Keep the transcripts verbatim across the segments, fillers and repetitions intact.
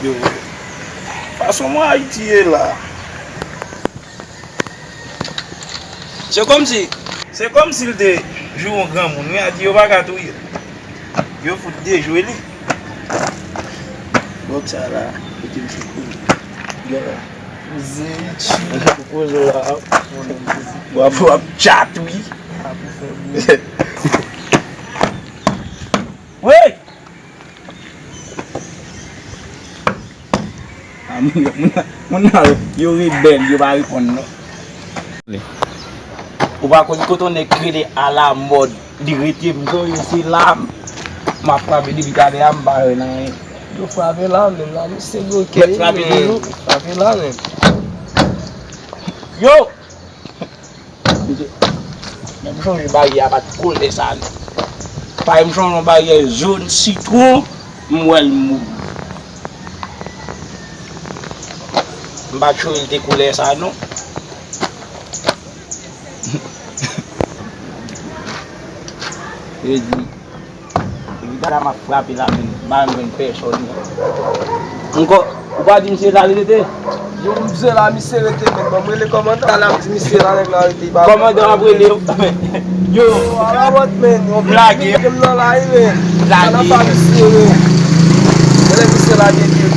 Yo, fason mwen Ayiti ye la. Se kòmsi, se kòmsi l te jwe yon granmoun, wi, a di yo pa ka touye l. Yo fout dejwe li. Bòt sa la, kote m sou kou. Gade la. Poze tchou. Poze la. W ap, w ap tchat, wi. Wi! Ah, moun, moun, moun nan, yo rebèl, yo pa reponn, non. Ou pa konn kote yon nèg rele alamòd, li rete, m sonje se la, m ap frape depi talè a, m pa jwenn anyen. Yo frape la menm, la, misye bloke. Mèt frape toujou. Frape la menm. Yo! Men m sonje baryè a pa t gwo lè sa non. Paske m sonje yon baryè jòn sitwon, m wè l mou. M pa t sonje l te koulè sa non. Yo di, Epi gade m ap frape la menm, m pa menm jwenn pèsòn non. Ankò, ou pa di misye la li rete? Yo, misye la, misye rete, men ban m rele kòmandan. Talè m di misye la, nèg la rete, pa. Kòmandan ap rele yo. Yo. Yo, ala wòt, men. Yon blage. Menm nan la, wi, men. Blage. Ala pa misye, men. Menm misye la gen kèk.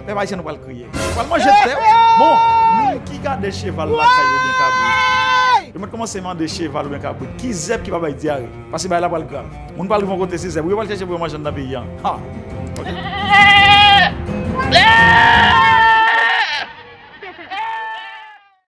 Pèp ayisyen, nou pral kriye. Nou pral manje tè. Bon, moun ki gade cheval lakay yo oubyen kabrit, yo mèt kòmanse mande cheval oubyen kabrit ki zèb ki pa bay dyare. Paske bagay la pral grav. Moun pral rive yon kote se zèb yo pral chèche pou yo manje anndan peyi a. Ha! Ok.